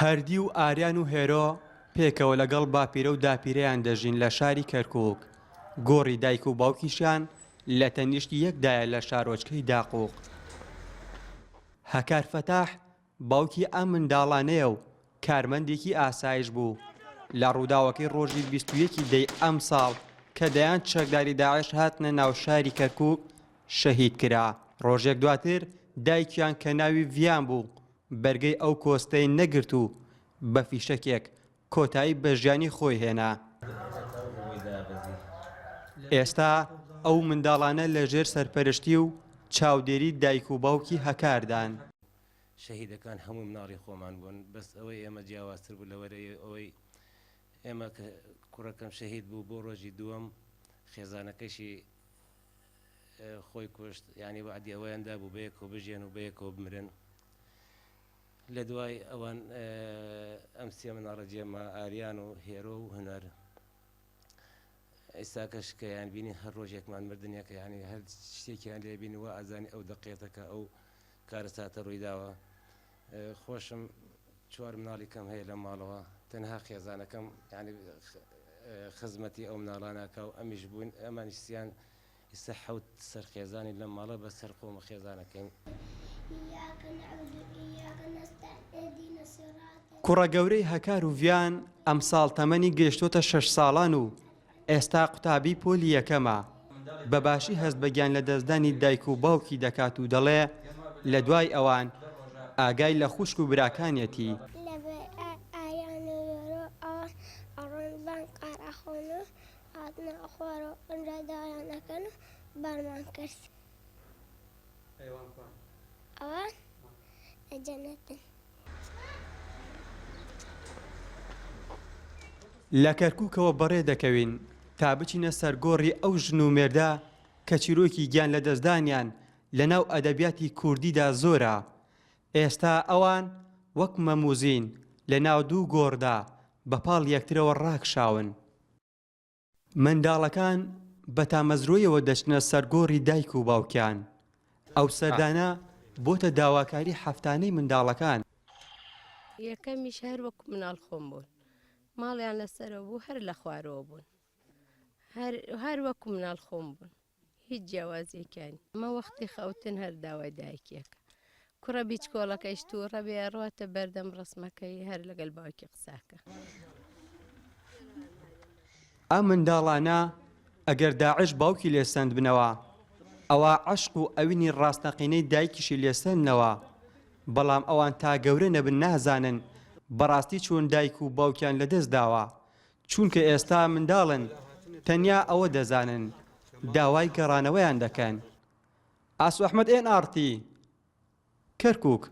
هەردی و ئاریان و هێرۆ پێکەوە لەگەڵ باپیرە و داپیرەیان دەژین لە شاری کەرکووک، گۆڕی دایک و باوکیشیان لە تەنیشتی یەکدایە لە شارۆچکەی داقوق. هەکار فەتاح باوکی ئەم منداڵانەیە و کارمەندێکی ئاسایش بوو لە ڕووداوەکەی ڕۆژی 21 ی دەی ئەمساڵ کە دەیان چەکداری داعش هاتنە ناو شاری کەرکووک شەهید کرا. ڕۆژێک دواتر دایکیان کە ناوی ڤیان بوو بەرگەی ئەو کۆستەی نەگرت و بە فیشەکێک کۆتایی بە ژیانی خۆی هێنا. ئێستا ئەو منداڵانە لە ژێر سەرپەرشتی و چاودێری دایک و باوکی هەکاردان. شەهیدەکان هەمووی مناڵی خۆمان بوون بەس ئەوەی ئێمە جیاوازتر بوو لەوەرەی ئەوەی ئێمە کە کوڕەکەم شەهید بوو بۆ ڕۆژی دووەم خێزانەکەشی خۆی کوشت یعنی وعدی ئەوەیان دابوو بەیەکەوە بژێن و بەیەکەوە بمرن لە دوای ئەوان ئەم سێ مناڵە جێما ئاریان و هێرۆ و هونەر ئێستاکەش کە یان بینی هەر ڕۆژێکمان مردنێکە یعنی هەر شتێکیان لێ بینی وا ئەزانی ئەو دەقێتە کە ئەو کارەساتە ڕوویداوە خۆشم چوار مناڵی کەم هەیە لە ماڵەوە تەنها خێزانەکەم یعنی خزمەتی ئەو مناڵانەکە و ئەمیش بوون ئەمانیش سیان ئیستا حەوت سەر خێزانین لەم ماڵە بە سەر خۆم و خێزانەکەین. کوڕە گەورەی هەکار و ڤیان ئەمساڵ تەمەنی گەیشتۆتە شەش ساڵان و ئێستا قوتابی پۆلی یەکەمە، بە باشی هەست بە گیانلەدەستدانی دایک و باوکی دەکات و دەڵێ لە دوای ئەوان ئاگای لە خوشک و براکانیەتی. لەبەر ئاریان و یۆرۆ ئەوان ئەڕۆن بانگ قار ئەخۆن و هاتنە خوارەوە ئەنجا داوایان ئەکەن و بارمان کرد. ئەوان لە جەنەتن. لە کەرکوکەوە بەڕێ دەکەوین تا بچینە سەر گۆڕی ئەو ژن و مێردە کە چیرۆکی گیان لەدەستدانیان لەناو ئەدەبیاتی کوردیدا زۆرە، ئێستا ئەوان وەک مەموزین لەناو دوو گۆڕدا بە پاڵ یەکترەوە ڕاکشاون. منداڵەکان بە تامەزرۆیەوە دەچنە سەر گۆڕی دایک و باوکیان. ئەو سەردانە بۆتە داواکاری هەفتانەی منداڵەکان. یەکەمیش هەر وەکو مناڵ خۆم بوون. ماڵیان لە سەرەوە بوو هەر لە خوارەوە بوون. هەر هەر وەکو مناڵ خۆم بوون. هیچ جیاوازیەکیان نیە. ئەمە وەختی خەوتن هەر داوای دایکیەکە. کوڕە بیچکۆڵەکەیش تووڕە بێ ئەڕواتە بەردەم ڕەسمەکەی هەر لەگەل باوکی قساکە. ئەم منداڵانە ئەگەر داعش باوکی لێ سەندبنەوە ئەوا عەشق و ئەوینی ڕاستەقینەی دایکیشی لێ سەندنەوە، بەڵام ئەوان تا گەورە نەبن نازانن بەڕاستی چۆن دایک و باوکیان لەدەست داوە، چونکە ئێستا منداڵن تەنیا ئەوە دەزانن داوای گەڕانەوەیان دەکەن. ئاسۆ ئەحمەد ئێن ئاڕ تی، کەرکوک.